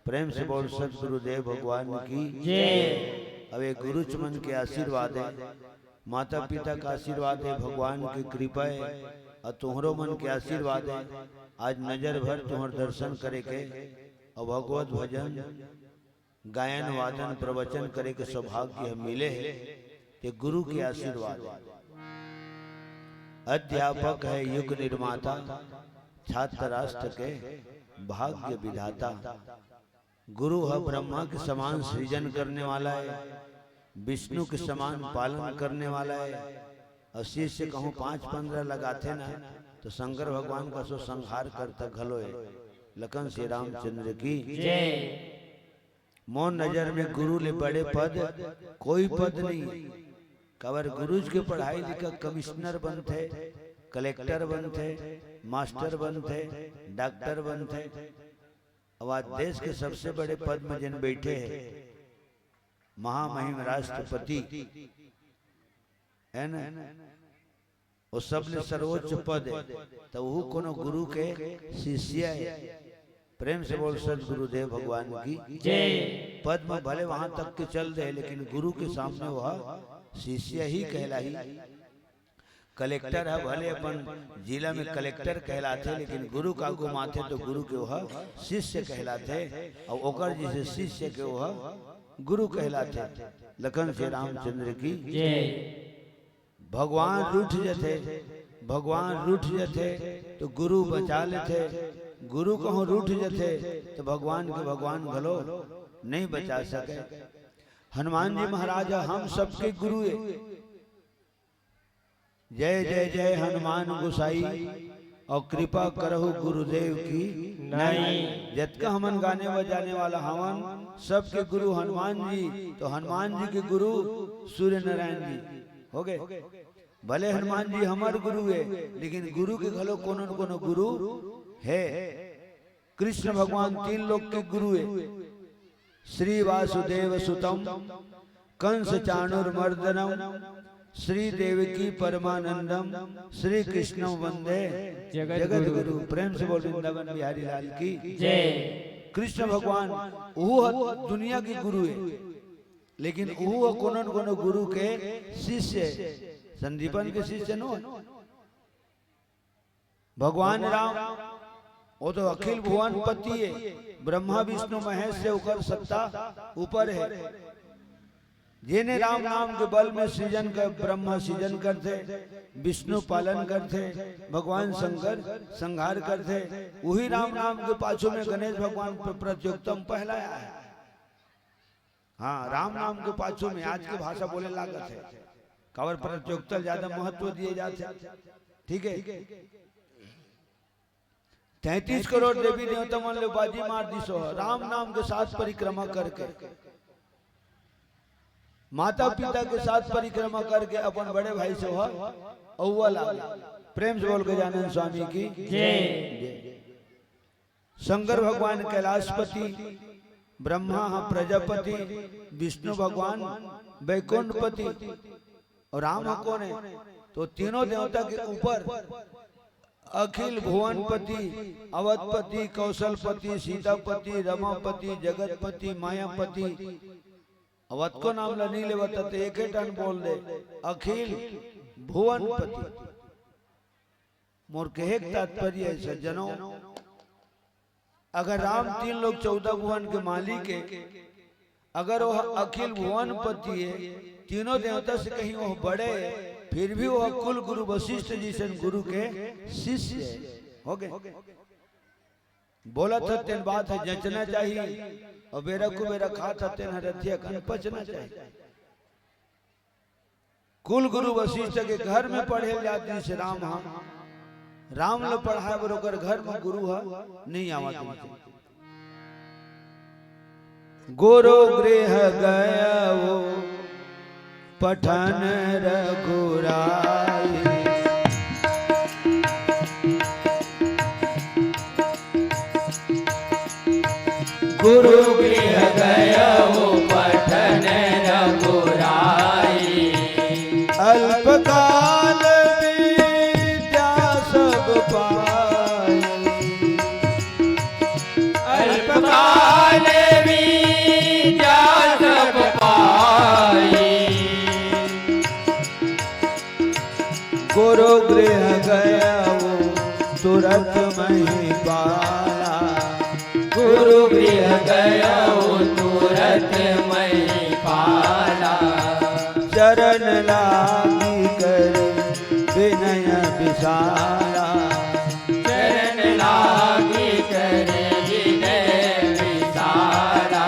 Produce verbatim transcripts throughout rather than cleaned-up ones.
प्रेम से बोल सतगुरुदेव भगवान की जय। अब ये गुरुच मन के आशीर्वाद है, माता पिता का आशीर्वाद है, भगवान की कृपा है, और तोहरो मन के आशीर्वाद है। आज नजर भर तोहर दर्शन करे के और भगवत भजन, गायन, वादन, प्रवचन करे के सौभाग्य ह मिले हे, ते गुरु के आशीर्वाद हे। अध्यापक है युग निर्माता, छात्र राष्ट्र के भाग्य विधाता। गुरु ह ब्रह्मा के समान सृजन करने वाला है, विष्णु के समान पालन करने वाला है, और शिष्य कहूँ पाँच पंद्रह लगाथे ना, तो शंकर भगवान का सो संहार करता घलो है। लखन श्री रामचंद्र की जय। मोर नजर में गुरु ले बड़े पद कोई पद नहीं। काबर गुरुज के पढ़ाई लिखा कमिश्नर बनथे, कलेक्टर बनथे, मास्टर बनथे, डॉक्टर बनथे। अब आज देश के सबसे बड़े पद में जिन बैठे हैं, महामहिम राष्ट्रपति, है ना, वो सबले सर्वोच्च पद है, तो वो कोनो गुरु के शिष्य है। प्रेम से बोल सतगुरुदेव भगवान की जय। पद में भले वहां तक के चल दे, लेकिन गुरु के सामने वह शिष्य ही कहलाही। कलेक्टर है, भले अपन जिला में कलेक्टर कहलाथे, लेकिन गुरु का आगू माथे तो गुरु के वह शिष्य कहलाथे, और ओकर जैसे शिष्य के वह गुरु कहलाथे। लखन श्री रामचंद्र की जय। भगवान रूठ जथे, भगवान रूठ जथे तो गुरु बचा लेथे, गुरु कहूँ रूठ जथे तो भगवान के भगवान घलो नहीं बचा सके। हनुमान जी महाराज हम सबके गुरु है। जय जय जय हनुमान गोसाई, और कृपा करहु गुरुदेव की नाई। जतका हमन गाने बजाने वाला हवन, सबके गुरु हनुमान जी, तो हनुमान जी के गुरु सूर्य नारायण जी हो गए। भले हनुमान जी हमर गुरु है, लेकिन गुरु के घलो कोनो न कोनो गुरु है। कृष्ण भगवान तीन लोक के गुरु है। श्री वासुदेव सुतम कंस चाणूरमर्दनम श्री देवकी परमानंदम श्री कृष्णम वंदे जगत जगत गुरु। गुरु। प्रेम से बोल वृंदावन बिहारी लाल की जय। कृष्ण भगवान वो दुनिया के गुरु है, लेकिन वो कोनो न कोनो गुरु के शिष्य है। संदीपन के शिष्य नो है। भगवान राम वो तो अखिल भुवन पति है, ब्रह्मा विष्णु महेश से ओकर सत्ता ऊपर है। जेने राम नाम के बल में सृजन कर, ब्रह्मा सृजन करथे, विष्णु पालन करथे, भगवान शंकर संहार करथे, वही राम नाम के पाछू में गणेश भगवान प्र-, प्रतियोगिता में पहला आया है। हाँ, राम नाम के पाछू में आज के भाषा बोले लागत है, काबर प्रतियोगिता ज्यादा महत्व दिए जाते। ठीक है, तैंतीस करोड़ देवी देवता मन ले बाजी मार दिस हो, राम नाम के साथ परिक्रमा करके, माता पिता के साथ परिक्रमा करके अपन बड़े भाई से हो अव्वल आ गए। प्रेम से बोल गजानन स्वामी की जय। शंकर भगवान कैलाशपति, ब्रह्मा ह प्रजापति, विष्णु भगवान बैकुंठपति, और राम ह कौन है? तो तीनों देवता के ऊपर अखिल भुवनपति, अवधपति, कौशलपति, सीतापति, रमापति, जगतपति, मायापति, अवध को नाम ला नहीं लेवत त एक ही टन बोल दे, अखिल भुवनपति। मोर कहे के तात्पर्य है सज्जनों, अगर राम तीन लोक चौदह भुवन के मालिक है, अगर वह अखिल भुवन पति है, तीनों देवता से कहीं वह बड़े है, फिर भी वह कुल गुरु वशिष्ठ जी से गुरु के शिष्य है। हो गए? बोलत ह तेन बात ह जचना चाहिए, और बेरा कुबेरा खात ह तेन ह रथिया खन पचना चाहिए। कुल गुरु वशिष्ठ के घर में पढ़े ल जात रिहिस राम ह, राम ल पढ़ाए बर ओकर घर में गुरु ह नहीं आवत रिहिस। गुरु गृह गया वो पठन रघुराई। गुरु गृह गयो पठन रघुराई। अल्पकाल विद्या सब पाई। अल्पकाल गृह गयो तुरत मई पाला। चरण लागी कर विनय विशाला। चरण लागी कर विनय विशाला।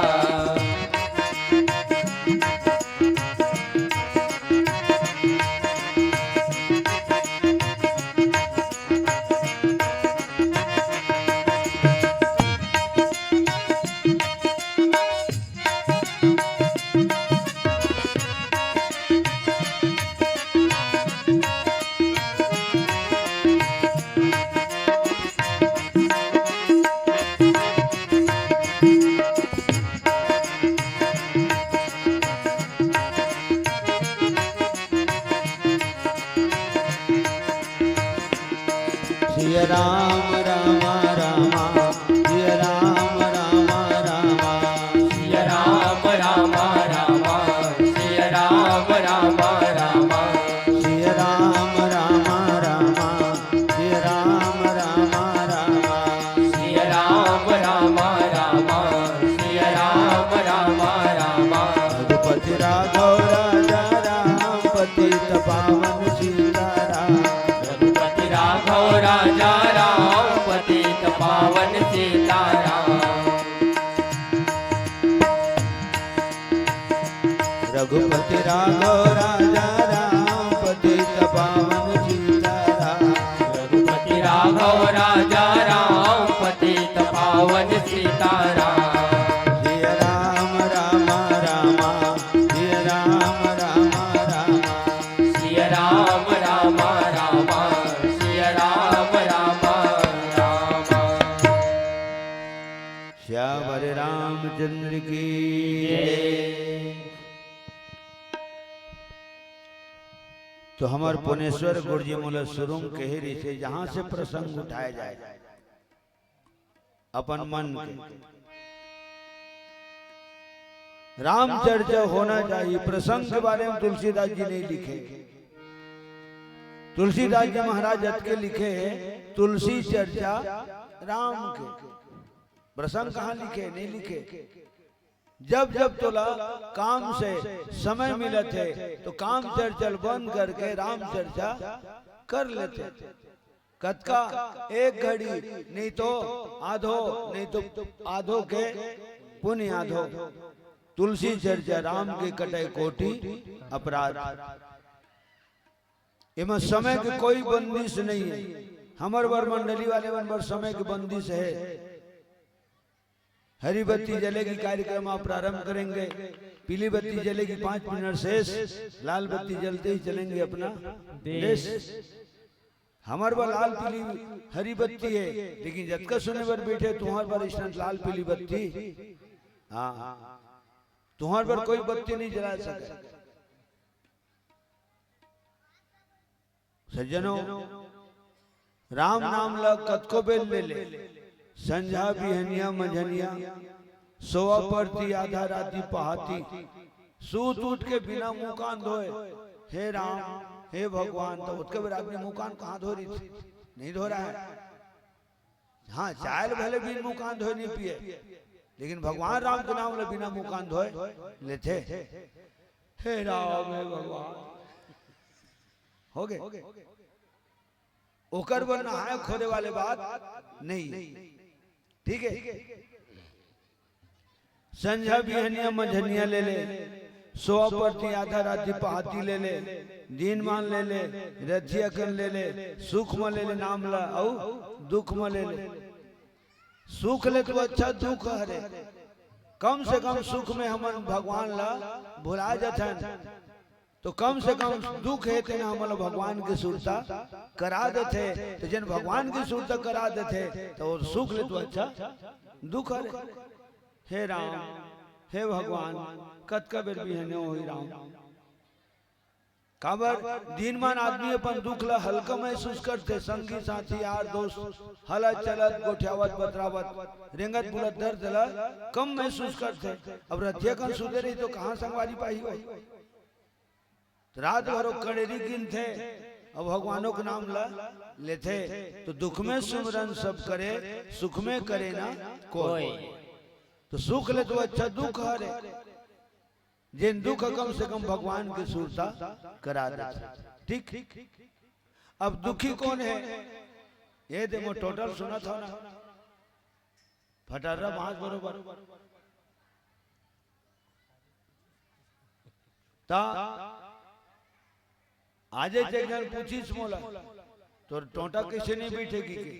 सिया राम राम राम, सिया राम राम राम। सिया राम राम राम, सिया राम राम राम। सिया राम राम राम, सिया राम राम राम। सिया राम राम राम, सिया राम राम राम। रघुपति राघव राजा राम, पतित पावन सीताराम। रघुपति राघव राजा राम, पतित पावन सीताराम। रघुपति राघव राजा राम, पतित पावन सीताराम। रघुपति राघव राजा राम, पतित पावन सीताराम। सिया राम राम राम, सिया राम राम राम। सिया राम राम राम, सिया राम राम राम। सियावर रामचंद्र की जय। तो हमर पुनेश्वर गुरुजी मोला शुरू म कहे रहिसे, जहां से प्रसंग उठाया जाए, अपन मन के राम चर्चा होना चाहिए। प्रसंग के बारे में तुलसीदास जी नहीं लिखे। तुलसीदास जी महाराज अतके लिखे हे, तुलसी चर्चा राम के। प्रसंग कहाँ लिखे? नहीं लिखे। जब जब तोला काम से समय मिलत हे, तो काम चर्चा ल बंद करके राम चर्चा कर लेते। कतका? एक घड़ी, नहीं तो आधो, नहीं तो आधो के पुनि आधो। तुलसी चर्चा राम के कटय कोटि अपराध। एमा समय के कोई बंदिश नहीं हे। हमर बर मंडली वाले मन बर समय के बंदिश हे। हरी बत्ती जलेगी, कार्यक्रम आप प्रारंभ करेंगे। पीली बत्ती जलेगी, पाँच मिनट शेष, लाल बत्ती जलते ही चलेंगे अपना देश। देश। हमर बर लाल पीली हरी बत्ती हे, लेकिन जतका सुने बर बैठे, तुम्हर बर इस लाल पीली बत्ती, हाँ, तुम्हर बर कोई बत्ती नहीं जला सके। सज्जनों, राम नाम ल कतको बेर ले ले, संझा बिहनिया मंझनिया, सोवा परती आधा राती पहाती, सूत उठ के बिना मुंह कान धोए, "हे राम, हे भगवान", तो ओतके बेर आदमी मुंह कान कहाँ धोय रहिथे? नहीं धो रहा है। हाँ, चाय ल भले बिन मुंह कान धोए नहीं पिए, लेकिन भगवान राम के नाम ल बिना मुंह कान धोए लेथे। "हे राम, हे भगवान", हो गे। ओकर बर नहाए खोदे वाले बात नहीं। ठीक है, संझा बिहनिया मंझनिया ले ले, सोवा परती आधा राती पहाती ले ले, दिन मान ले ले, रतिया कन ले ले, सुख म ले ले नाम ला, अउ दुख म ले ले। सुख ले तो अच्छा दुख हरे। कम से कम सुख में हमन भगवान ला भुला जथन, तो कम से कम दुख हे तेन हमन ला भगवान के सुरता करा देथे। तो जेन भगवान के सुरता करा देथे, तो वो सुख ले तो अच्छा दुख हरे। हे राम, हे भगवान, कतका बेर बिहने होही राम। काबर दिन मान आदमी अपन दुख ला हल्का महसूस करथे, संगी साथी यार दोस्त हलत चलत गोठियावत बतरावत रेंगत बुलत दर्द ला कम महसूस करथे। अब रतिया कन सुते रही तो कहाँ संगवारी पाही हो? तो रात भर वो कड़ेरी गिनथे, अब भगवानों के नाम ला लेथे। तो दुख में सुमिरन सब करे, सुख में करे ना कोई। कोई। तो सुख ले तो अच्छा दुख हरे, जेन दुख कम से कम भगवान के सुरता करा देथे। ठीक, अब दुखी कोन हे? ये दे मोर टोटल सुनत हव ना, फटर्रा बांस बरोबर। ता आजे एक झन पूछिस मोला, "तोर टोंटा कइसे नइ बइठे?" कहिके।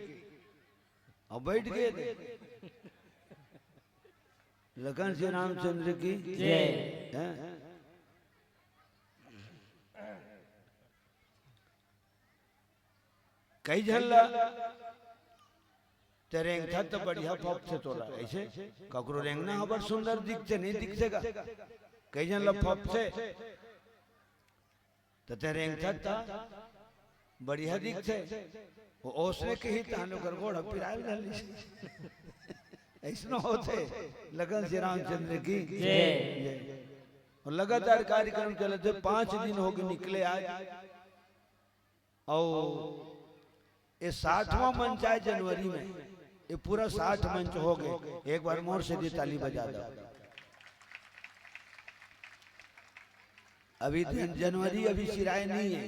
अब बइठ गे दे। लखन श्री रामचंद्र की जय। हैं? कई झन ला ते रेंगथस त बढ़िया फपथे तोला, अइसे ककरो रेंगना ह बड़ सुंदर दिखथे, नइ दिखथे का? कई झन ला फपथे त ते रेंगथस त बढ़िया दिखथे, ओ ओसने कही तहन ओकर गोड़ ह पिराय ल धर लिही। अइसनो होथे लखन श्री रामचंद्र की जय। जय। अउ लगातार कार्यक्रम चलत हे, पांच दिन होगे निकले आज। अउ ये साठवां मंच आय जनवरी में, ये पूरा साठ मंच होगे। एक बार मोर से दी ताली बजा दव। अभी जन-, जनवरी अभी सिराय नइ हे,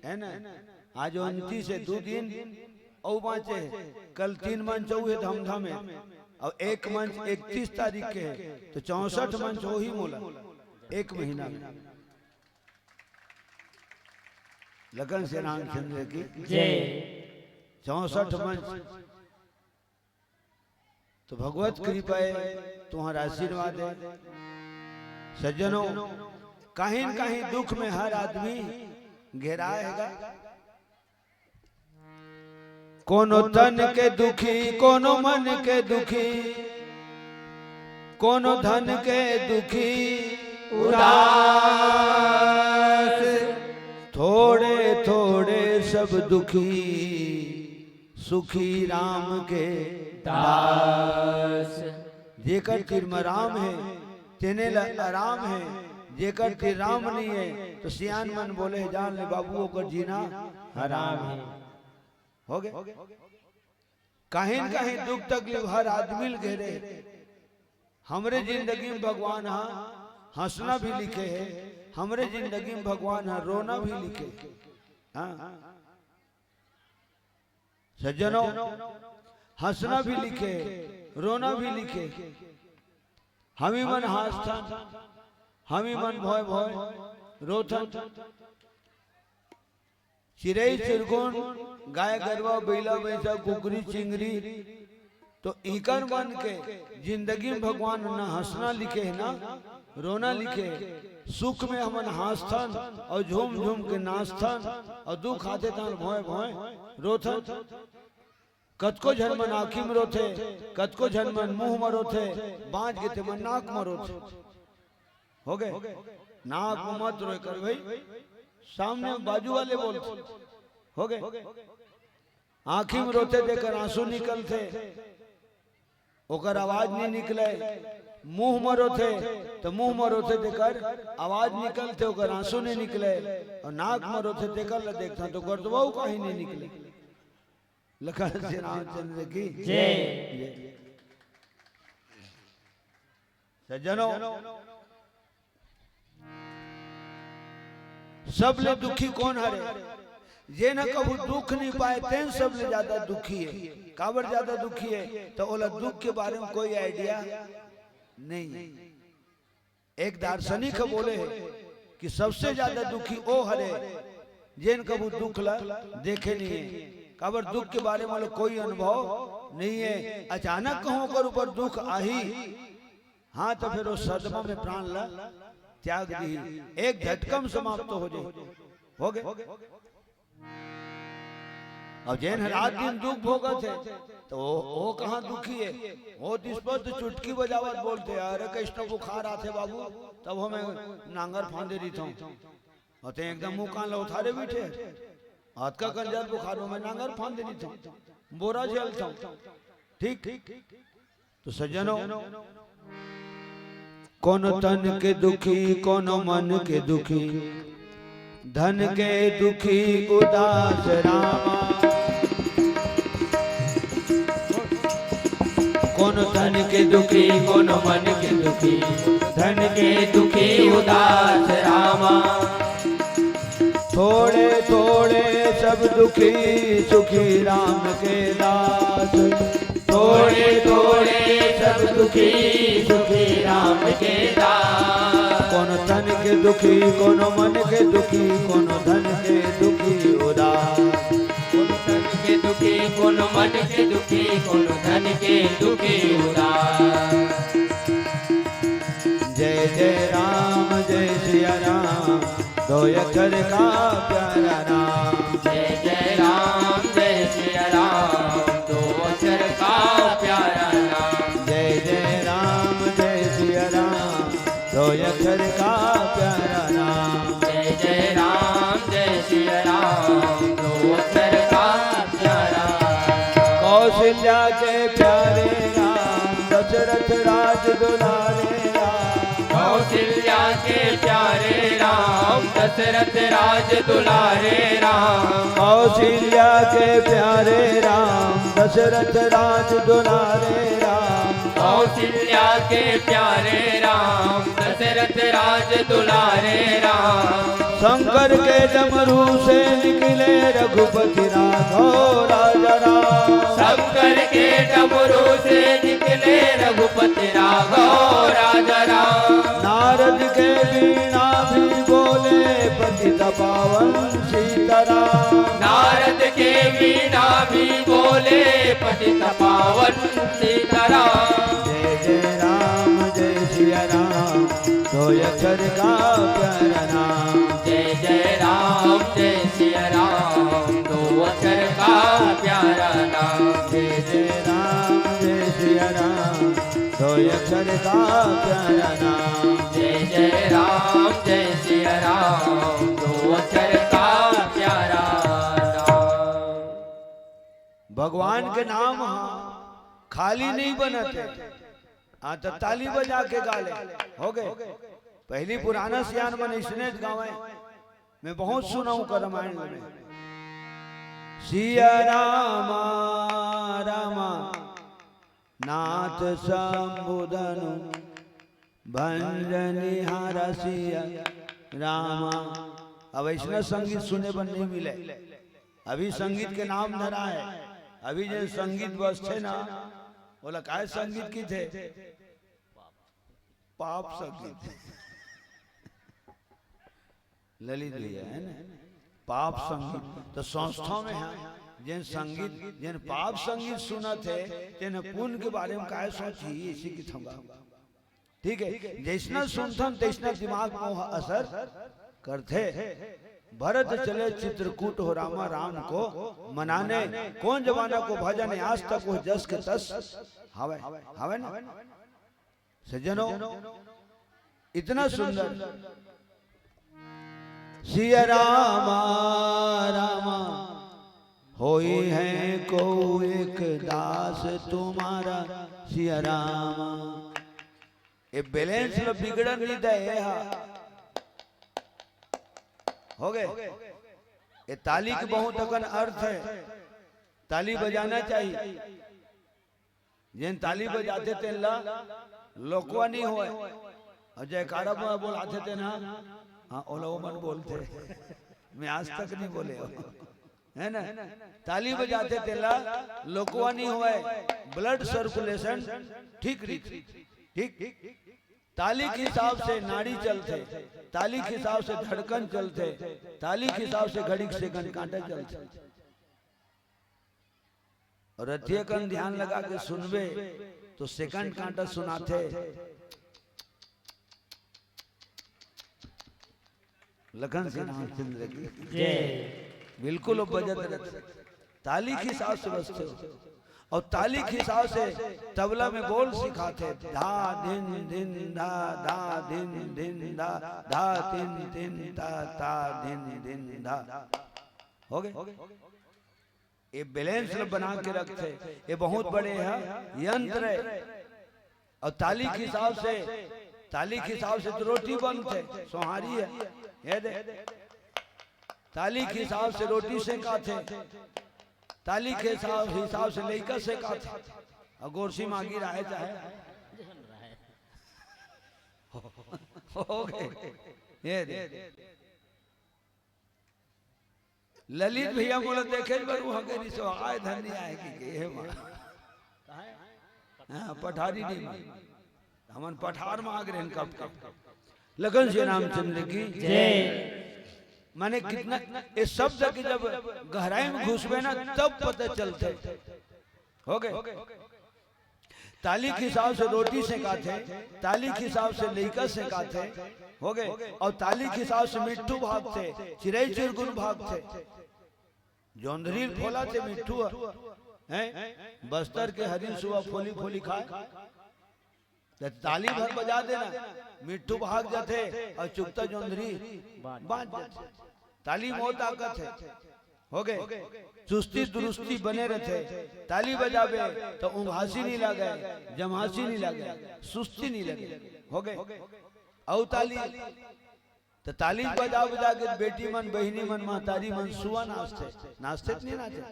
हे ना? आज उनतीस हे, दू दिन अउ बांचे हे। कल तीन मंच अउ हे धमधम हे, अउ एक मंच इकतीस तारीख के हे, त चौसठ मंच होही मोला एक महीना में। लखन श्री रामचंद्र की जय। चौसठ मंच। त भगवत कृपा हे, तुम्हर आशीर्वाद हे। सज्जनों, काहीं न काहीं दुख में हर आदमी घेराय हे गा। कोनो तन के दुखी, कोनो मन के दुखी, कोनो धन के दुखी उदास। थोड़े थोड़े सब दुखी, सुखी राम के दास। जेकर तीर म राम हे, तेने ल आराम हे, जेकर तीर राम नइ हे, त सियान मन बोले हे, "जान ले बाबू, ओकर जीना हराम हे।" होगे? काहीं न काहीं दुख तकलीफ हर आदमी ल घेरे हे। हमरे जिंदगी में भगवान ह हंसना भी लिखे हे, हमरे जिंदगी में भगवान ह रोना भी लिखे हे। हाँ। सज्जनों, हंसना भी लिखे, रोना भी लिखे। हमी मन हंसथन, हमी मन भोय भोय रोथन। चिरई चिरगुन, गाय गरवा, बइला भइंसा, कुकरी चिंगरी, तो इकर मन के जिंदगी में भगवान न हंसना लिखे हे ना, रोना लिखे हे। सुख में हमन हंसथन अउ झूम झूम के नाचथन, अउ दुख आथे तहन भोंय भोंय रोथन। कतको झन मन आँखी में रोथे, कतको झन मन मुंह में रोथे, बांच गे ते मन नाक में रोथे। होगे? नाक में मत रोय कर भई, सामने बाजू वाले बोलथे। होगे? आँखी में रोथे तेकर आंसू निकलथे, ओकर आवाज नइ निकले। मुंह में रोथे त मुंह में रोथे तेकर आवाज निकलथे, ओकर आंसू नइ निकले। अउ नाक में रोथे तेकर ल देखथन त ओकर तो बहू कहीं नइ निकले। लखन श्री रामचंद्र की जय। सज्जनों, सबले दुखी कोन हरे? जेन ह कभू दुख नइ पाए, तेन सबले ज्यादा दुखी हे। काबर ज्यादा दुखी हे? त ओला दुख के बारे में कोई idea नइ हे। एक दार्शनिक ह बोले हे कि सबसे ज्यादा दुखी ओ हरे, जेन कभू दुख ला देखे नइ हे। काबर दुख के बारे में ओला कोई अनुभव नइ हे। अचानक कहूं ओकर ऊपर दुख आही, हाँ, त फेर ओ सदमा में प्राण ला त्याग दिही, एक झटका में समाप्त हो जाही। होगे? अउ जेन ह रात दिन दुख भोगत हे, त ओ, ओ कहाँ दुखी हे? ओ दिस पर तो चुटकी बजावत बोलथे, "अरे, कइसनो बुखार आथे बाबू, तब हमें नांगर फांदे रहिथंव।" अउ तें एकदम मुंह कान ला उधारे बइठे, "अतका कंजर बुखार में मैं नांगर फांदे रहिथंव, बोरा झेलथंव।" ठीक? तो सज्जनों, कोनो तन के दुखी, कोनो मन के दुखी, धन के दुखी उदास रामा। कोनो तन के दुखी, कोनो मन के दुखी, धन के दुखी उदास रामा। थोड़े थोड़े सब दुखी, सुखी राम के दास। थोड़े थोड़े सब दुखी, सुखी राम के दास। कोनो तन के दुखी, कोनो मन के दुखी, कोनो धन के दुखी उदास। कोनो तन के दुखी, कोनो मन के दुखी, कोनो धन के दुखी उदास। जय जय राम, जय सिया राम, दो अक्षर का प्यारा नाम। जय जय राम, जय सिया राम, दो अक्षर का प्यारा नाम। जय जय राम, जय सिया राम, दो अक्षर का प्यारा नाम। जय जय राम, जय सिया राम, दो अक्षर का प्यारा नाम। कौशल्या के प्यारे राम, दशरथ राज दुलारे राम। कौशल्या के प्यारे राम, दशरथ राज दुलारे राम। कौशल्या के प्यारे राम, दशरथ राज दुलारे राम। कौशल्या के प्यारे राम, दशरथ राज दुलारे राम। शंकर के डमरू से निकले रघुपति राघव राजा राम। शंकर के डमरू से निकले रघुपति राघव राजा राम। नारद के वीणा भी बोले पतित पावन सीताराम। नारद के वीणा भी बोले पतित पावन सीताराम। जय जय राम, जय सिया राम, दो अक्षर का प्यारा नाम। जय जय राम, जय सिया राम, दो अक्षर का प्यारा नाम। जय जय राम, जय सिया राम, दो अक्षर का प्यारा नाम। जय जय राम, जय सिया राम, दो अक्षर का प्यारा नाम। भगवान के नाम ह खाली नहीं बनत हे। हाँ, तो ताली बजा के गा ले। हो गए। पहली पुराना सियान मन इसने गावे। मैं बहुत सुना हूँ रामायण में। सिया रामा, रामा, नाथ शंभुधनु भंजनिहारा सिया रामा। अब ऐसना संगीत सुने बर नहीं मिले। अभी संगीत के नाम धरा है। अभी जो संगीत बजथे ना, ओला काय संगीत कथे? पाप संगीत। ललित भैया है ना, पाप संगीत। तो संस्था में है, जिन संगीत, जिन पाप संगीत सुनत हे, तेन पुण्य के बारे में काय सोचही, इसी की थंगा। ठीक है, जैसना सुनथन तैसना दिमाग में ओह असर करथे। भरत चले चित्रकूट हो रामा, राम को मनाने। कौन जमाना को भजन हे, आज तक वो जस के तस हवे, हवे ना? सज्जनों, इतना सुंदर सिया रामा, रामा, होई है को एक दास तुम्हारा सिया रामा। ये बैलेंस में बिगड़न नहीं दे हा। हो गए। ये ताली के बहुत अकन अर्थ है। ताली बजाना चाहिए। जेन ताली बजाथे तेन ला लोकवा नहीं होय, और जयकारा ब-, बोलाथे तेन ह, हाँ, ओला ओमन बोलथे। मैं आज तक नहीं बोले हो, है ना? ताली बजाथे तेन ला लोकवा नहीं होय, ब्लड सर्कुलेशन ठीक रहिथे। ठीक, ताली के हिसाब से नाड़ी चलथे, ताली के हिसाब से धड़कन चलथे, ताली के हिसाब से घड़ी के सेकंड कांटा चलथे। और रतिया कन ध्यान लगा के सुनबे तो सेकंड कांटा सुनाथे। लखन सिंह रामचंद्र की जय। बिल्कुल वो बजत रहथे, ताली के हिसाब से बजथे हो। और ताली के हिसाब से तबला में बोल सिखाथे, धा धिन धिन धा, धा धिन धिन धा, धा तिन तिन ता, ता धिन धिन धा। हो गए? ये बैलेंस ल बना के रखथे। ये बहुत बड़े ह यंत्र हे। और ताली के हिसाब से, ताली के हिसाब से तो रोटी बनथे, सोहारी हे। ये दे, ताली के हिसाब से रोटी सेकाथे, ताली के हिसाब, हिसाब से लइका सेकाथे। अउ गोरसी मागी राहे चाहे। हो गए। ये दे। ललित भैया मोला देखे बर उहाँ के रिसो आए धन नहीं आए कि के हे माँ। हाँ, पठारी नहीं माँ। हमन पठार माग रहे हैं कब कब। लगन श्री रामचंद्र की जय। माने कितना, ये शब्द की जब गहराई में घुसबे ना, तब पता चलते। हो गए। ताली के हिसाब से रोटी सेकाथे, ताली के हिसाब से लइका सेकाथे, हो गए। अउ ताली के हिसाब से मिट्ठू भागथे, चिरई चिरगुन भागथे। जोंधरी ल फोलाथे मिट्ठू ह, हैं? बस्तर के हरिन सुवा फोली फोली खाए। त ताली भर बजा देना, मिट्ठू भाग जाथे अउ चुकता जोंधरी बाँच जाथे। ताली म ओ ताकत हे। हो गए। चुस्ती दुरुस्ती बने रथे। ताली बजाबे त ऊँघासी नहीं लागे, जम्हासी नहीं लागे, सुस्ती नहीं लगे। हो गए। अउ ताली, त ताली बजा बजा के बेटी मन, बहिनी मन, महतारी मन सुआ नाचथे। नाचथे त नहीं नाचे?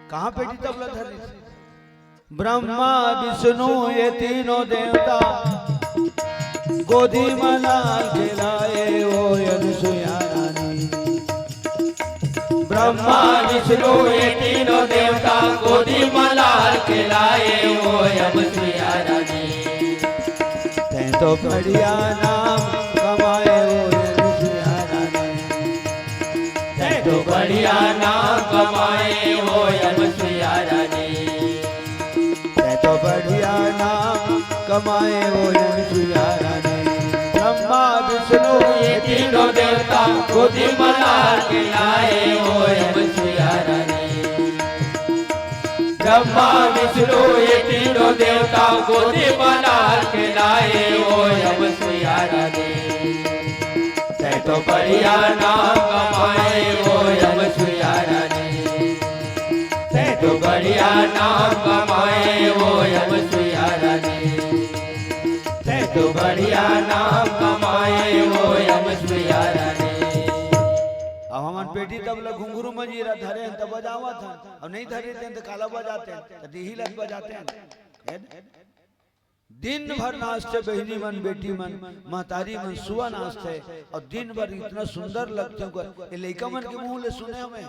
कहाँ पेटी तबला धरे? ब्रह्मा विष्णु ये तीनों देवता, गोदी म लाल खेलाए ओ अनसुया रानी। ब्रह्मा विष्णु ये तीनों देवता, गोदी म लाल खेलाए ओ अनसुया रानी। तैं तो बढ़िया नाम कमाए ओ अनसुया रानी। तैं तो बढ़िया नाम कमाए ओ अनसुया रानी। तैं तो बढ़िया नाम कमाए ओ अनसुया रानी। ब्रह्मा विष्णु ये तीनों देवता, गोदी म लाल खेलाए ओ अनसुया रानी। ब्रह्मा विष्णु ये तीनों देवता, गोदी म लाल खेलाए ओ अनसुया रानी। तैं तो बढ़िया नाम कमाए ओ अनसुया रानी। तैं तो बढ़िया नाम कमाए ओ अनसुया रानी। तैं तो बढ़िया नाम कमाए ओ अनसुया रानी। अब हमन पेटी तबला घुंघरू मंजीरा धरे हन त बजावत हन, अउ नहीं धरे हन त काला बजाते हन, त डीही ल बजाते हन। दिन भर नाचथे बहिनी मन, बेटी मन, महतारी मन सुआ नाचथे, अउ दिन भर इतना सुंदर लगथे ओकर। ये लइका मन के मुंह ले सुने हमें,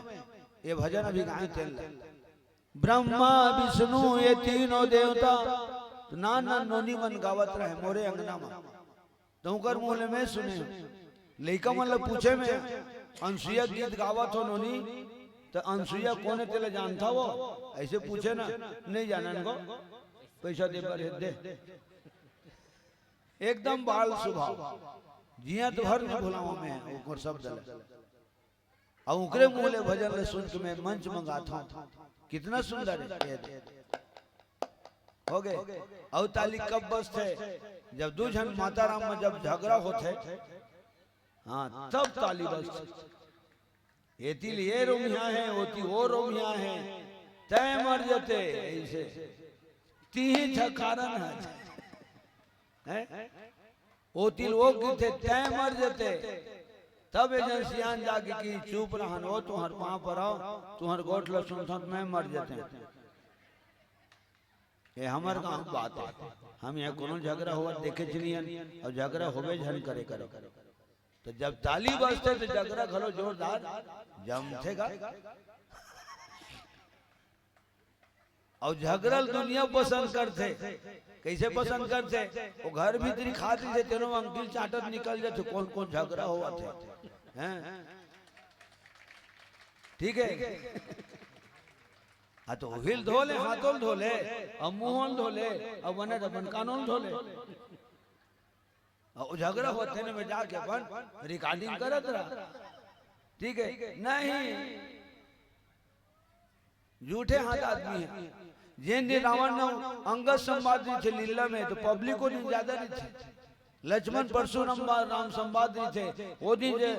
ये भजन अभी गाए तेन ल। ब्रह्मा विष्णु ये तीनों देवता, त नान नान नोनी मन गावत रहे मोरे अंगना म। त ओकर मुंह ले मैं सुने हूँ। लइका मन ल पूछे मैं, "अनसुईया गीत गावत हो नोनी, त अनसुईया कोन ए तेला जानथव?" अइसे पूछे ना, "नहीं जानन गो, पइसा दे बर हे दे।" एकदम बाल सुभाव, जियत भर नहीं भुलावंव मैं ओकर शब्द ल। अउ ओकरे मुंह ले भजन ल सुन के मैं मंच म गाथंव। कितना सुंदर हे। ये दे। हो गए। अउ ताली कब बजथे? जब दू झन माता राम म जब झगरा होथे, हाँ, तब ताली बजथे। एती ले ये रोमिहा हे, ओती वो रोमिहा हे, तैं मर जते, अइसे। तिही ठ कारण हे। हैं? ओती ले वो कहिथे, "तैं मर जते।" तब ए जन सियान जाके कही, "चुप रहन, वो तुंहर पाँव परव, तुंहर गोठ ल सुनथंव, मैं मर जते।" ये हमर गाँव के बात हे। हम इहाँ कोनो झगरा होवत देखेच नइ हन, अउ झगरा होबे झन करे करे। त जब ताली बजथे त झगरा घलो जोरदार जमथे गा। अउ झगरा ल दुनिया पसंद करथे। कइसे पसंद करथे? वो घर भीतरी खात रहिथे, तेनो अंगुली चाटत निकल जाथे, कोन कोन झगरा होवत हे। हैं? ठीक हे? हाँ, त उही ल धो ले, हाथो ल धो ले, अउ मुँहो ल धो ले, अउ बने त अपन कानो ल धो ले। अउ झगरा होथे न, मैं जाके अपन recording करत रहा। ठीक हे? नहीं, झूठे हाथ आदमी हे। जेन दिन रावण न अंगद संवाद रहिथे लीला में, त public ओ दिन ज्यादा रहिथे। लक्ष्मण परशुराम राम संवाद रहिथे, ओ दिन जे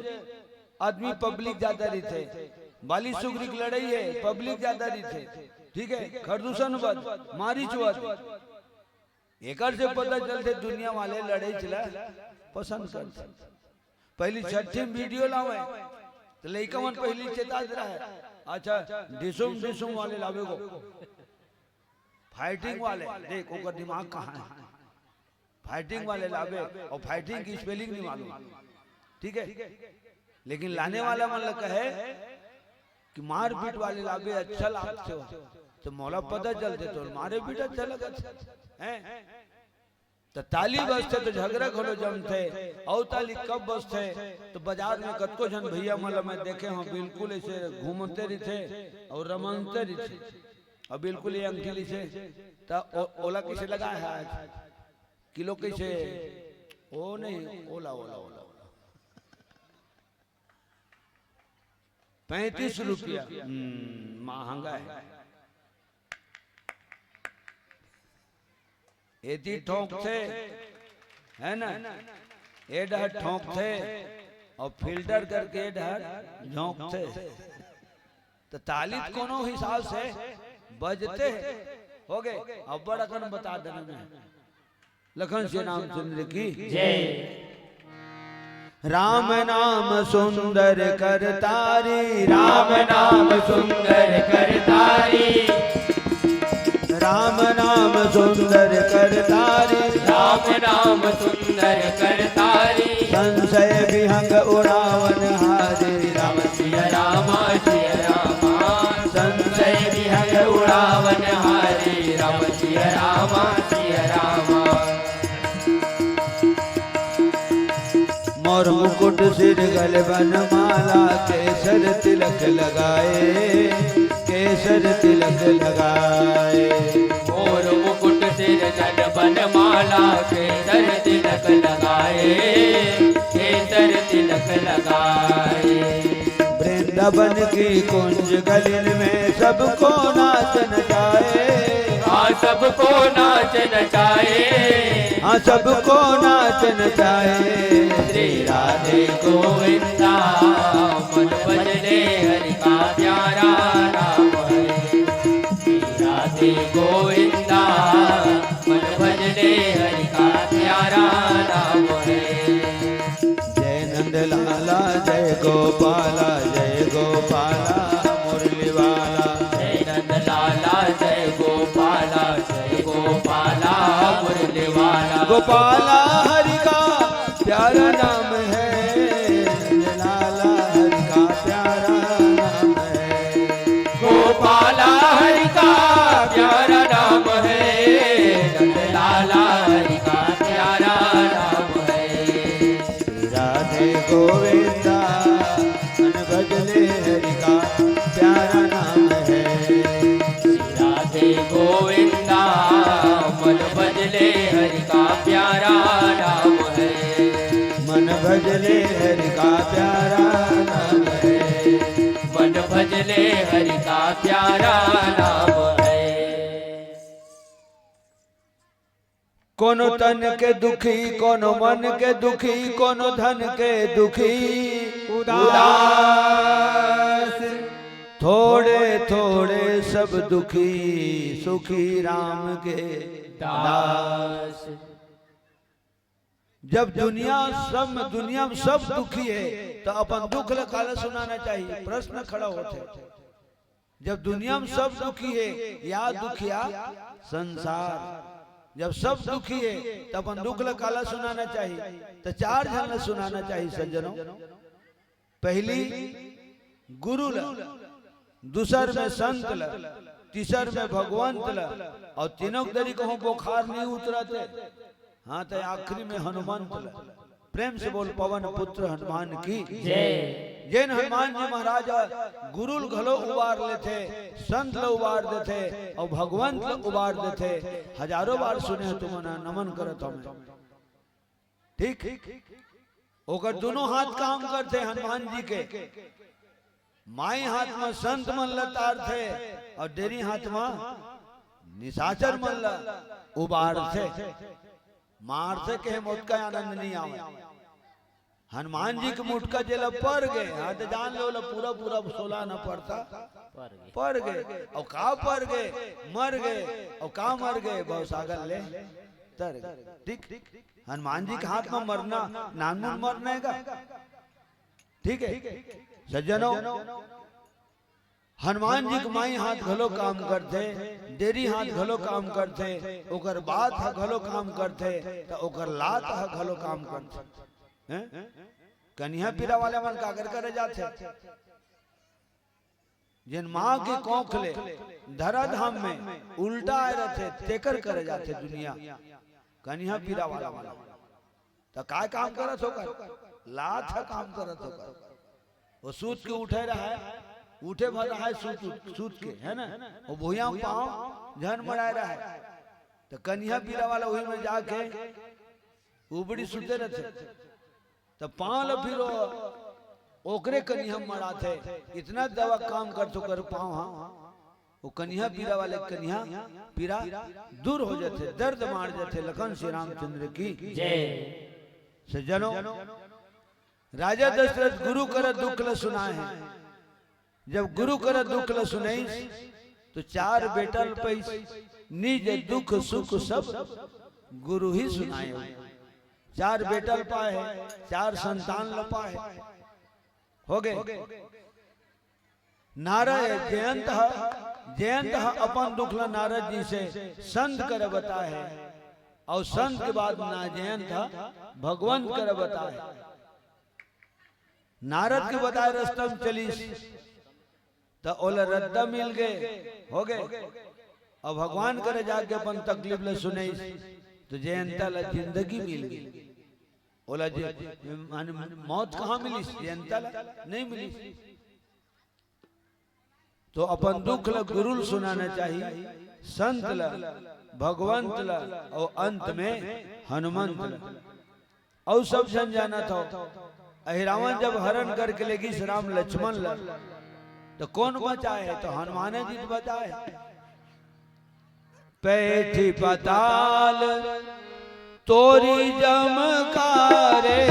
आदमी public ज्यादा रहिथे। बाली सुग्रीव के लड़ई हे, public ज्यादा रहिथे। ठीक हे? खरदूषण वध, मारीच वध। एकर से पता चलथे दुनिया वाले लड़ई चला पसंद करथे। पहिली छट्ठी में video लावे, त लइका मन पहिली चेतात रहे, "अच्छा, डिसुम डिसुम वाले लावे गो।" फाइटिंग वाले, देख ओकर दिमाग कहाँ है। फाइटिंग वाले लाबे, और फाइटिंग की स्पेलिंग नहीं मालूम, ठीक है? लेकिन लाने वाला मन ल कहे कि मारपीट वाले लाबे, अच्छा लागथे हो, तो मोला पता चलथे तो मारे पीट अच्छा लगत है, हैं? तो ताली बजथे तो झगड़ा घलो जमथे। और ताली कब बजथे? तो बाजार में कतको झन भैया मन ल मैं देखे हूँ, बिल्कुल ऐसे घूमते रहिथे और रमनते रहिथे, और बिल्कुल ये अंगठी लिसे, तो ओ-, ओला कैसे लगा है आज? किलो कैसे? ओ नहीं, ओला, ओला, ओला, ओला। पैंतीस रुपया। हम्म, महंगा है। एती ठोंकथे, है ना? ए डहर ठोंकथे और फिल्टर करके ए डहर झोंकथे। तो ताली त कोनो हिसाब से बजथे। हो गए, अब्बड़ अकन बता देना मैं। लखन श्री रामचंद्र की जय। राम नाम सुंदर करतारी, राम नाम सुंदर करतारी। राम नाम सुंदर करतारी। राम नाम सुंदर करतारी। संशय विहंग उड़ावन हारी। राम सिया रामा सिया रामा। संशय विहंग उड़ावन हारी। राम सिया रामा सिया रामा। मोर मुकुट सिर गल बनमाला, केसर तिलक लगाए, केसर तिलक लगाए। मोर मुकुट सिर गल बनमाला, केसर तिलक लगाए, केसर तिलक लगाए। वृंदावन की कुंज गलिन में सबको नाचन चाहे। हाँ, सबको नाचन चाहे। हाँ, सबको नाचन चाहे। श्री राधे गोविंदा, मन भजले हरि का प्यारा नाम है। श्री राधे गोविंदा, मन भजले हरि का प्यारा नाम है। जय नंद लाला, जय गोपाला, जय गोपाला मुरली वाला। जय नंद लाला, जय गोपाला, जय गोपाला मुरली वाला। गोपाला हरि का प्यारा नाम है, नंद लाला हरि का प्यारा नाम है। गोपाला हरि का प्यारा नाम है, नंद लाला हरि का प्यारा नाम है। राधे गोविंदा, मन भजले हरि का प्यारा नाम है। राधे गोविंदा, मन भजले हरि का प्यारा नाम है। मन भजले हरि का प्यारा नाम है। मन भजले हरि का प्यारा नाम है। कोनो तन के दुखी, कोनो मन के दुखी, कोनो धन के दुखी, उदास। थोड़े थोड़े सब दुखी, सुखी राम के दास। जब दुनिया सब, दुनिया में सब दुखी है, तो अपन दुख ल काला सुनाना चाहिए? प्रश्न खड़ा होथे। जब दुनिया में सब दुखी है, या दुखिया संसार, जब सब दुखी है, तो अपन दुख ल काला सुनाना चाहिए? तो चार झन ल सुनाना चाहिए सज्जनों। पहली गुरु ल, दूसर में संत ल, तीसर में भगवंत ल, और तीनों के दरी कहूँ बुखार नहीं उतरते, हाँ, तो आखिरी में हनुमंत ल। प्रेम से बोल, पवन पुत्र हनुमान की जय। जेन हनुमान जी महाराज गुरु ल घलो उबार लेथे, संत ल उबार देथे और भगवंत ल उबार देथे। हजारों बार सुने हो तुमन, नमन करत हूँ मैं। ठीक, ओकर दोनों हाथ काम करथे हनुमान जी के। माई हाथ म संत मन ल तारथे और डेरी हाथ म निशाचर मन ल उबारथे। मारथे कहे मोटका आनंद नहीं आवे। हनुमान जी के मुटका जेला पर गए, हाँ, तो जान लो, ला पूरा पूरा सोला न पड़ता, पर गए। पर गए। और का पर गए? मर गए। और का मर गए? भवसागर ले तर गए। ठीक, हनुमान जी के हाथ में मरना, नानमुन मरना है का? ठीक है सज्जनों, हनुमान जी के माई हाथ घलो काम करथे, डेरी हाथ घलो काम करथे, ओकर बात ह घलो काम करथे, त ओकर लात ह घलो काम करथे। हैं? कनिहा पीरा वाले मन काकर करे जाथे? जेन माँ के कोख ले धराधाम में उल्टा आए रथे, तेकर करे जाथे दुनिया। कनिहा पीरा वाला मन। त काय काम करत होकर? लात ह काम करत होकर। वो सूत के उठे रहे, उठे भर रहे सूत, सूत के, है ना? वो भुइयां पाँव झन मड़ाए रहे। त कनिहा पीरा वाला वही में जाके उबड़ी सुते रथे। त पाँव ल फिर वो ओकरे कनिहा मड़ाथे। इतना दवा काम करत ओकर पाँव ह। वो कनिहा पीरा वाले कनिहा पीरा दूर हो जाथे, दर्द मार जाथे। लखन श्री रामचंद्र की जय। सज्जनों, राजा दशरथ गुरु कर दुख ल सुनाए हे। जब गुरु कर दुख ल सुनइस, तो चार बेटा ल पाइस, निज दुख सुख सब गुरु ही सुनाए। चार बेटा ल पाए हे, चार संतान ल पाए हे। हो गए। नारद जयंत ह, जयंत ह अपन दुख ल नारद जी से संत कर बताए हे, अउ संत के बाद ना जयंत ह भगवंत कर बताए हे। नारद के बताए रस्ता म चलिस, त ओला रद्दा मिल गए, हो गए। अउ भगवान करे जाके अपन तकलीफ ल सुनइस, त जयंता ल जिंदगी मिल गई। ओला जे, माने मौत कहाँ मिलिस? जयंता ल नहीं मिलिस। तो अपन दुख ल गुरु ल सुनाना चाहिए, संत ल, भगवंत ल, अउ अंत में हनुमंत ल। अउ सब झन जानत हो, अहि रावण जब हरण करके लेगिस राम लक्ष्मण ल, त कोन बचाए हे? त हनुमाने जी त बचाए हे। पैठी पताल तोरी जमकारे,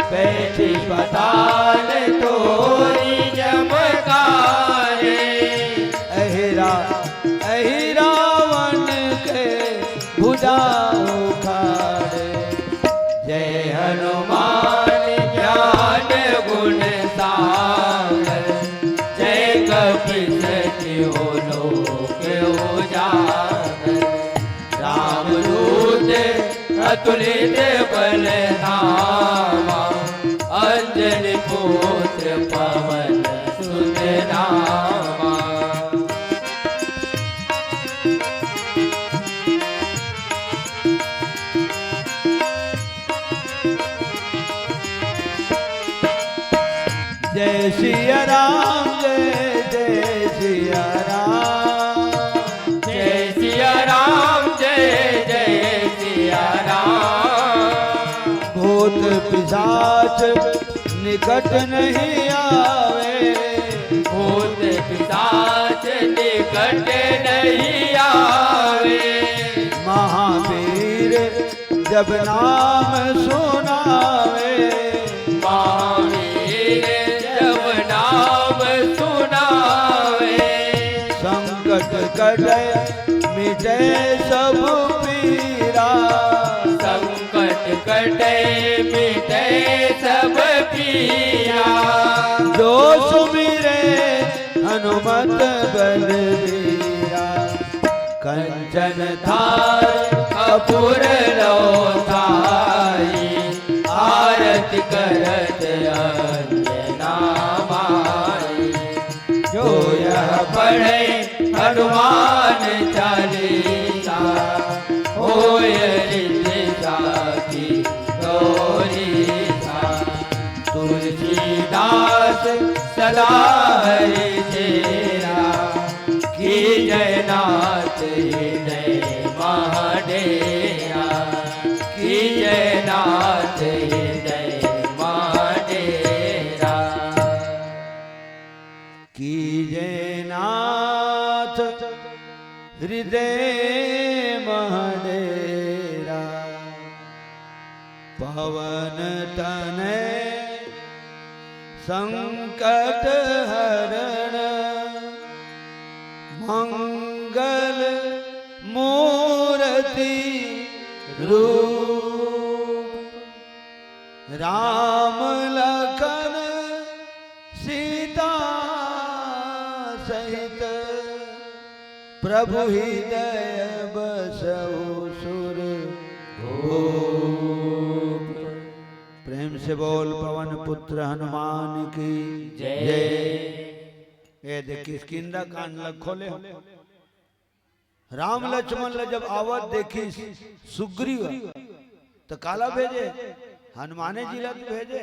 पैठी पताल तोरी जमकारे। अहि रा-, अहि रावण के भुजा उखाड़े। जय हनुमान ज्ञान गुण सागर, जय कपीस तिहुँ लोक उजागर। रामदूत अतुलित बल धामा, अंजनी पुत्र पवन सुत नामा। जय सिया राम, जय जय सिया राम। जय सिया राम, जय जय सिया राम। भूत पिशाच निकट नहीं आवे। भूत पिशाच निकट नहीं आवे। महावीर जब नाम सुनावे। महावीर जब नाम सुनावे। संकट कटे मिटे सब पीरा। संकट कटे मिटे सब पीरा। जो सुमिरे हनुमत बलबीरा। कंचन थार कपूर लो थाई, आरत करत अंजना माई। जो यह पढ़े हनुमान चालीसा, होय रिद्धि साखी गौरी सा। तुलसीदास सदा हरि चेरा, कीजय नाथ हृदय महाडेरा, कीजय नाथ हृदय महाडेरा। कीजय नाथ हृदय महाडेरा। पवन तनय संकट हरण, मंगल मूरति रूप। राम लखन सीता प्रभु हृदय बसहु सुर भूप। प्रेम से बोल पवन पुत्र हनुमान की जय। जय। ये देखिस किष्किंधा कांड ल खोले हो। राम लक्ष्मण ल जब आवत देखिस सुग्रीव, त काला भेजे? हनुमाने जी ल भेजे।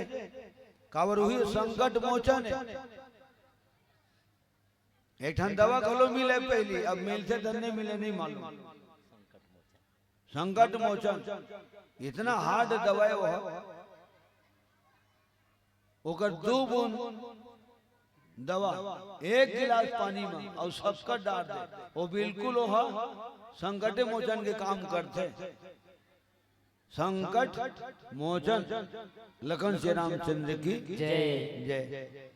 काबर उही संकट मोचन हे। एक ठन दवा घलो मिले पहली, अब मिलथे त नहीं मिले, नहीं मालूम। संकट मोचन इतना hard दवा हे वो। ओकर दू बूंद दवा एक गिलास पानी में अउ शक्कर डार दे, वो बिल्कुल वो ह संकट मोचन के काम करथे। संकट मोचन लखन श्री रामचंद्र की जय। जय।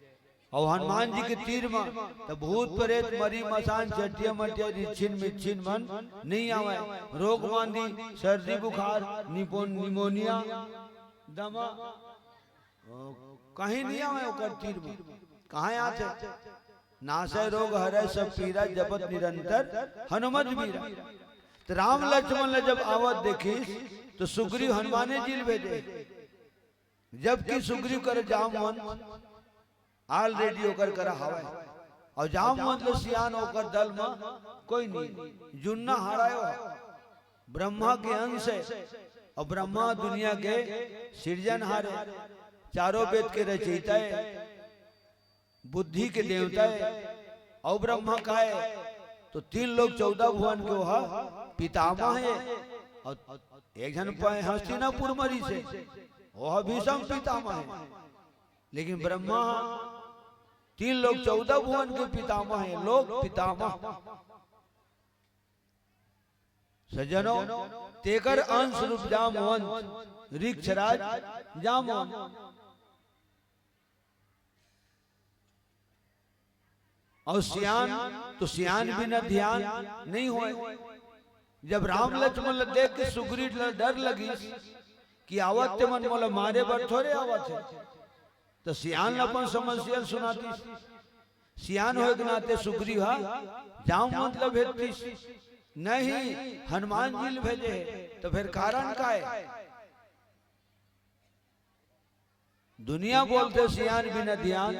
अउ हनुमान जी के तीर म त भूत प्रेत मरी मसान चटिया मटिया रिच्छिन मिच्छिन मन नहीं आवय। रोग मांदी, सर्दी बुखार, निपो-, निमोनिया, दमा, ओ, कहीं नहीं आवय ओकर तीर म। कहाँ आथे? नासय रोग हरय सब पीरा, जपत निरंतर हनुमत बीरा। त राम लक्ष्मण ल जब आवत देखिस, त सुग्रीव हनुमाने जी ल भेजे। जबकि सुग्रीव कर जामवंत already ओकर करा हवय। अउ जामवंत ले सियान ओकर दल म कोई नहीं। जुन्ना हारायो हे। ब्रह्मा के अंश हे। अउ ब्रह्मा दुनिया के सिरजनहार हे। चारों वेद के रचयिता हे। बुद्धि के देवता हे। अउ ब्रह्मा का हे, त तीन लोक चौदह भुवन के ओह पितामह हे। अउ एक झन प-, हस्तिनापुर म रिहिस हे, ओह भीष्म पितामह हे। लेकिन ब्रह्मा तीन लोक चौदह भुवन के पितामह हे, लोक पितामह। सज्जनों, तेकर अंश रूप जामवंत, वृक्षराज जामवंत। अउ सियान, त सियान बिना धियान नहीं होय। जब राम लक्ष्मण ल देख के सुग्रीव ल डर लगिस कि आवत ते मन मोला मारे बर थोरे आवत हे, त सियान ल अपन समस्या ल सुनातिस। सियान होय के नाते सुग्रीव ह जामवंत ल भेजतिस, नहीं, हनुमान जी ल भेजे हे, त फेर कारण का हे? दुनिया बोलथे सियान बिना धियान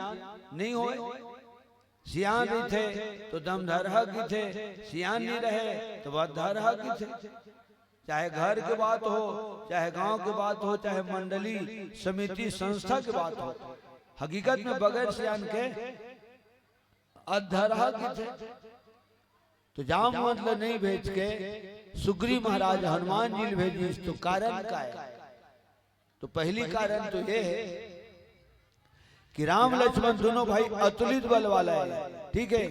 नहीं होय। सियान रहिथे त दमधारहा कहिथे, सियान नहीं रहे त बदधारहा कहिथे। चाहे घर के बात हो, चाहे गांव के बात हो, चाहे मंडली, समिति, संस्था के बात हो, हकीकत में बगैर सियान के अधधरहा कहिथे। त जामवंत ल नहीं भेज के सुग्रीव महाराज हनुमान जी ल भेजिस, त कारण का हे? त पहली कारण त ये हे कि राम लक्ष्मण दोनों भाई अतुलित बल वाला हे, ठीक हे?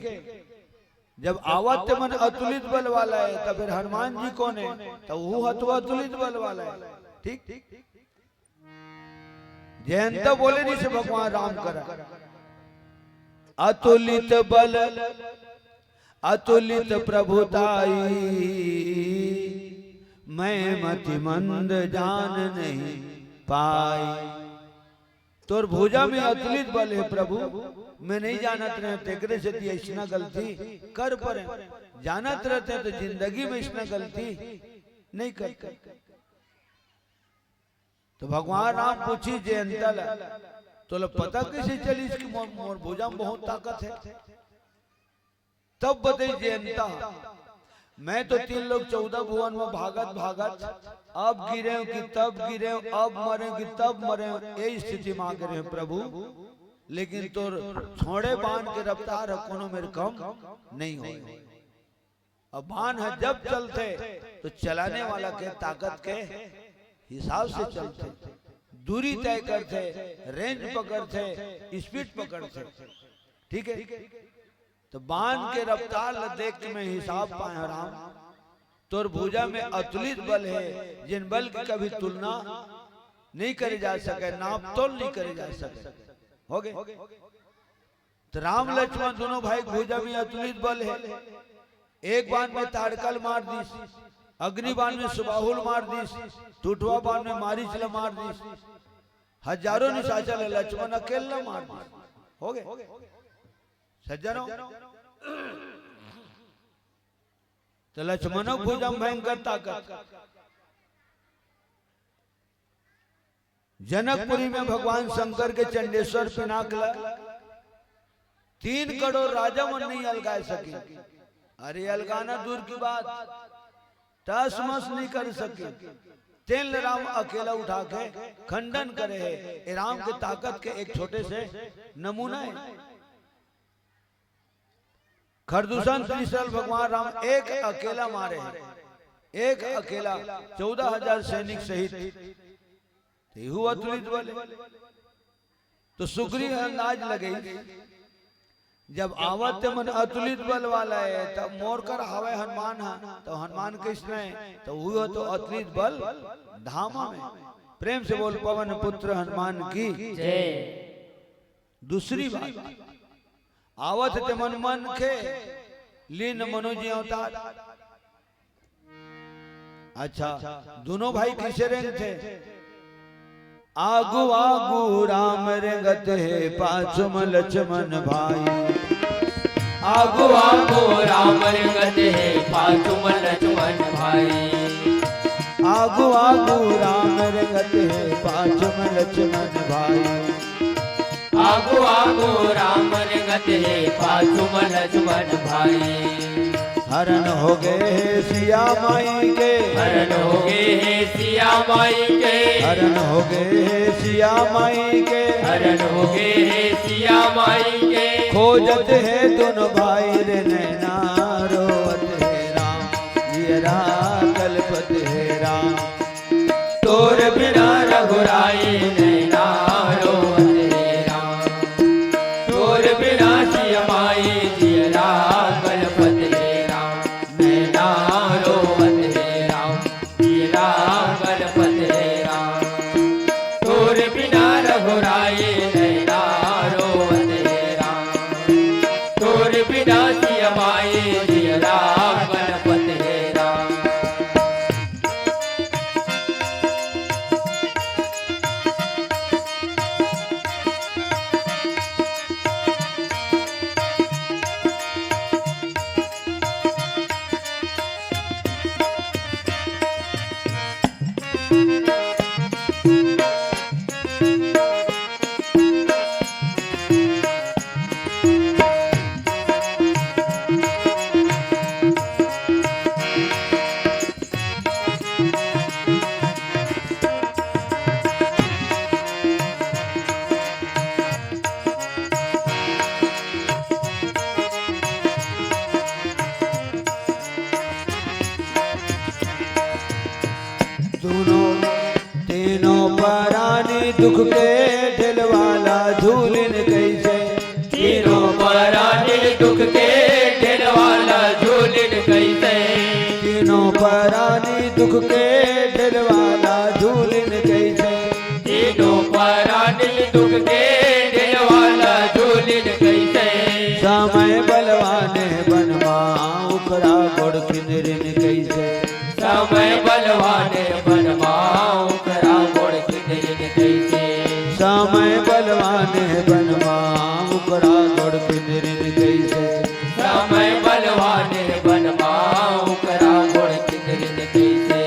जब आवत ते मन अतुलित बल वाला हे, त फेर हनुमान जी कोन हे? त वो ह तो अतुलित बल वाला हे, ठीक? जयंता बोले नहीं से भगवान राम करा, अतुलित बल अतुलित प्रभुताई, मैं मति मंद जान नहीं पाई। तोर भुजा में अतुलित बल हे प्रभु, मैं नहीं जानत रहेंव, तेकरे सेती अइसना गलती कर परेंव। जानत रहतेंव त जिंदगी में अइसना गलती नहीं करतेंव। त भगवान राम पूछिस जयंता ल, तोला पता कइसे चलिस कि मोर, मोर भुजा म बहुत ताकत हे? तब बतइस जयंता, मैं तो तीन लोक चौदह भुवन म भागत भागत अब गिरेंव कि तब गिरेंव, अब मरेंव कि तब मरेंव, ए स्थिति म आ गे रहेंव प्रभु, लेकिन तोर छोड़े बाण के रफ्तार ह कोनो मेर कम नहीं होय। अब बाण ह जब चलथे त चलाने वाला के ताकत के हिसाब से चलथे, दूरी तय करथे, range पकड़थे, speed पकड़थे, ठीक हे? त बाण के रफ्तार ल देख के मैं हिसाब पाएंव राम, तोर भुजा में अतुलित बल हे, जेन बल के कभी तुलना नहीं करे जा सके, नाप तोल नहीं करे जा सके। होगे? त राम लक्ष्मण दोनों भाई के भुजा में अतुलित बल हे। एक बाण में ताड़का ल मार दिस, अग्नि बाण में सुबाहु ल मार दिस, टूटवा बाण में मारीच ल मार दिस, हजारों निशाचर ल लक्ष्मण अकेल्ला मार दिस। होगे? सज्जनों, त लक्ष्मणो भुजम भयंकर ताकत। जनकपुरी में भगवान शंकर के चंडेश्वर पिनाक ल तीन करोड़ राजा मन नहीं अलगाए सके। अरे, अलगाना दूर की बात, टस मस नहीं कर सके। तेन ल राम अकेला उठा के खंडन करे हे। ए राम के ताकत के एक छोटे से नमूना है। खरदूषण त्रिशल भगवान राम एक अकेला मारे हे, एक अकेला, चौदह हजार सैनिक सहित। तेहू अतुलित बल हे। तो सुग्रीव अंदाज लगई, जब आवत ते मन अतुलित बल वाला हे, तब मोर कर हावय हनुमान हा, तो हनुमान कृष्ण हे, तो वो तो अतुलित बल धामा में। प्रेम से बोल, पवन पुत्र हनुमान की। जय। दूसरी बात, आवत ते मन मनखे लीन मनोजी अवतार। अच्छा, दोनों भाई कैसे रेंगथे? आगू आगू राम रेंगत हे, पाछू म लक्ष्मण भाई। आगू आगू राम रेंगत हे, पाछू म लक्ष्मण भाई। आगू आगू राम रेंगत हे, पाछू म लक्ष्मण भाई। आगू आगू राम रेंगत हे, पाछू म लक्ष्मण भाई। हरण हो गए हे सिया माई के। हरण हो गए हे सिया माई के। हरण हो गए हे सिया माई के। हरण हो गए हे सिया माई के। खोजत हे दोनों भाई रे नैना रोवत हे राम, जियरा कलपत हे राम। तोर बिना रघुराई नैना रोवत हे राम। तोर बिना सिया माई जियरा कलपत हे राम। नैना रोवत हे राम, जियरा कलपत हे राम। तोर बिना रघुराई नैना रोवत हे राम। तोर बिना सिया माई जियरा कलपत हे राम। दोनों तीनों परानी दुख के ढेलवाला झूलिन कैसे। तीनों परानी दुख के ढेलवाला झूलिन कैसे। तीनों परानी दुख के ढेलवाला झूलिन कैसे। तीनों परानी दुख के ढेलवाला झूलिन कैसे। समय बलवान बनमा उखरा गोड़ किंदरिन कैसे। समय बलवान बनमा उखरा गोड़ किंदरिन कैसे। समय बलवान बनमा उखरा गोड़ किंदरिन कैसे। समय बलवान बनमा उखरा गोड़ किंदरिन कैसे।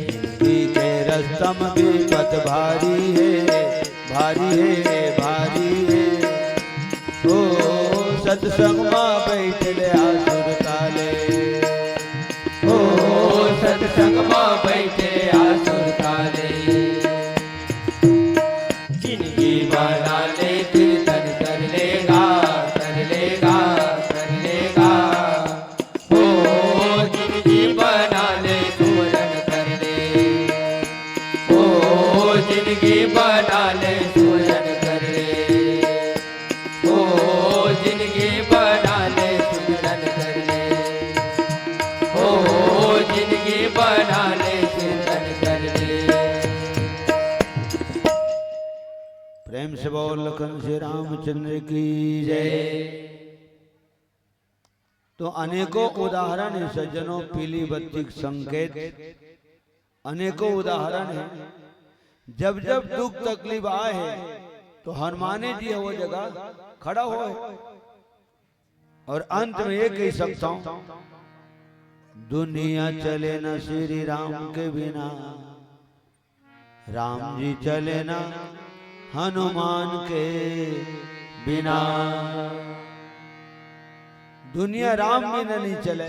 जिंदगी के रस्तम विपत भारी हे, भारी हे, भारी हे। ओ सत्संग मा बैठले आसुर काले। ओ सत्संग मा बैठले आसुर काले। जिंदगी बना ले, कीर्तन कर लेगा, कर लेगा, कर लेगा। ओ जिंदगी बना ले, सुमरन कर ले। ओ जिंदगी बना ले, सुमरन कर ले। ओ जिंदगी बना ले, सुमरन कर ले। ओ जिंदगी बना ले, सुमरन कर ले। प्रेम से बोल लखन श्री रामचंद्र की जय। तो अनेकों उदाहरण हे सज्जनों, पीली बत्ती के संकेत, अनेकों उदाहरण हे। जब जब दुख तकलीफ आए हे, तो हनुमाने जी हे वो जगह खड़ा होय। और अंत में ये कह सकता हूं, दुनिया चले न श्री राम के बिना, राम जी चले न हनुमान के बिना। दुनिया राम बिना नहीं चले,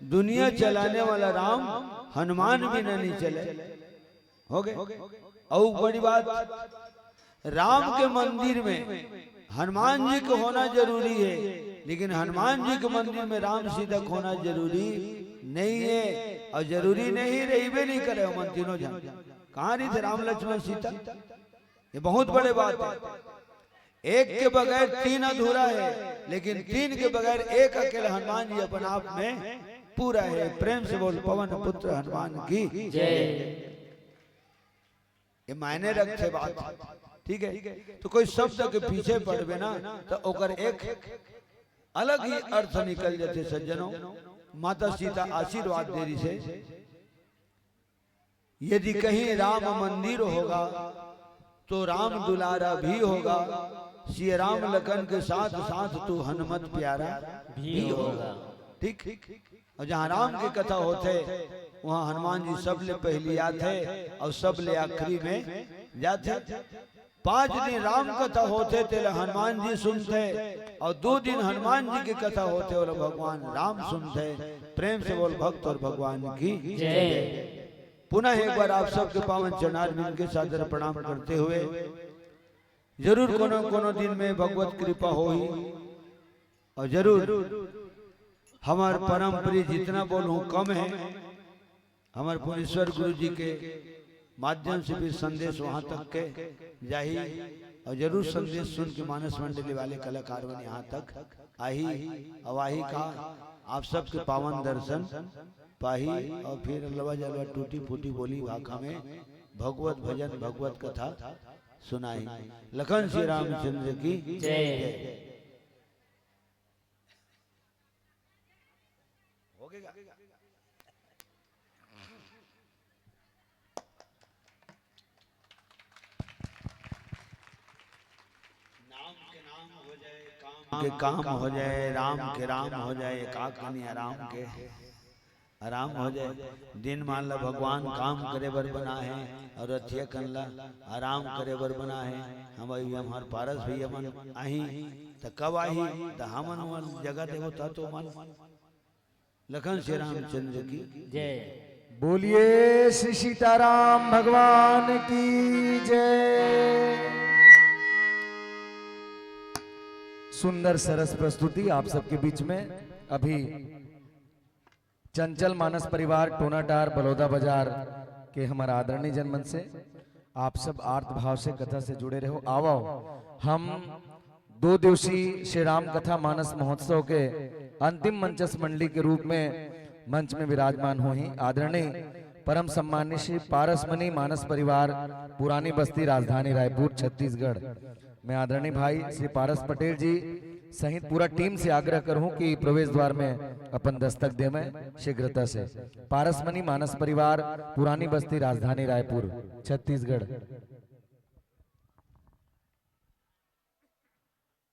दुनिया चलाने वाला राम हनुमान बिना नहीं चले। हो गए। और बड़ी बात, राम के मंदिर में हनुमान जी के होना जरूरी है, लेकिन हनुमान जी के मंदिर में राम सीता के होना जरूरी नहीं है, और जरूरी नहीं, रहिबे नहीं करे। मन तीनों जन कहाँ रही थे, राम लक्ष्मण सीता? ये बहुत बड़े बात है। एक के बगैर तीन अधूरा है, लेकिन तीन के बगैर एक अकेले हनुमान जी अपन आप में पूरा है। प्रेम से बोल, पवन पुत्र हनुमान की जय। ये मायने रखते बात, ठीक है। तो कोई शब्द के पीछे पड़बे ना, तो ओकर एक अलग ही अर्थ निकल जाते सज्जनों। माता सीता आशीर्वाद दे रही से, यदि कहीं राम मंदिर होगा तो राम दुलारा भी होगा, श्री राम लखन के साथ साथ तू हनुमत प्यारा भी होगा। ठीक। और जहाँ राम की कथा होते, वहाँ हनुमान जी सबले पहली आते और सबले आखिरी में जाते। पांच दिन राम कथा होते, तेला हनुमान जी सुनते, और दो दिन हनुमान जी की कथा होते, और भगवान राम सुनते। प्रेम से बोल, भक्त और भगवान की जय। पुनः एक बार आप सबके पावन चरणारविंद के सादर प्रणाम करते हुए, जरूर कोनो कोनो दिन में भगवत कृपा होही, और जरूर हमार परम प्रिय जितना बोलूं कम है, हमार पुनेश्वर गुरु जी के माध्यम से भी संदेश वहां तक के जाही, और जरूर संदेश सुन के मानस मंडली वाले कलाकार मन यहाँ तक आही। अवाही का आप सबके पावन दर्शन पाही, और फिर लवा जलवा टूटी फूटी बोली भाखा में भगवत भजन भगवत कथा सुनाई। लखन श्री रामचंद्र की जय। हो गया। नाम के नाम हो जाए, काम के काम हो जाए, राम के राम हो जाए, का कहानी आराम के आराम हो जाए। दिन मान ला भगवान काम करे बर बना है, और रथिया कन ला आराम करे बर बना है। हम अभी हमार पारस भैया मन आही, त कब आही, त हमन मन जगह देवो त तो मन। लखन श्री रामचंद्र की जय। बोलिए श्री सीताराम भगवान की जय। सुंदर सरस प्रस्तुति आप सबके बीच में। अभी चंचल मानस परिवार टोनाटार बलौदा बाजार के हमारा आदरणीय जन मन से आप सब आर्त भाव से कथा से जुड़े रहो। आवो, हम दो दिवसीय श्री राम कथा मानस महोत्सव के अंतिम मंचस्थ मंडली के रूप में मंच में विराजमान होही आदरणीय परम सम्माननीय श्री पारसमणि मानस परिवार, पुरानी बस्ती, राजधानी रायपुर, छत्तीसगढ़। मैं आदरणीय भाई श्री पारस पटेल जी सहित पूरा टीम से आग्रह करूं कि प्रवेश द्वार में अपन दस्तक देवैं शीघ्रता से। पारसमणि मानस परिवार, पुरानी बस्ती, राजधानी रायपुर, छत्तीसगढ़।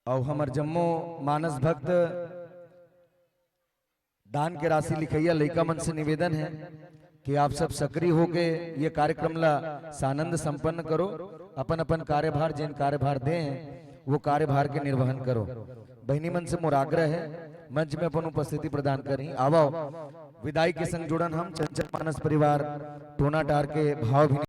अउ हमर जम्मो मानस भक्त दान के राशि लिखइया लइका मन से निवेदन है कि आप सब सक्रिय होके ये कार्यक्रम ला सानंद संपन्न करो। अपन अपन कार्यभार, जेन कार्यभार दे हैं, वो कार्यभार के निर्वहन करो। बहिनी मन से मोर आग्रह है, मंच में अपन उपस्थिति प्रदान करी। आवो, विदाई के संग जुड़न हम चंचल मानस परिवार टोनाटार के भावभीनी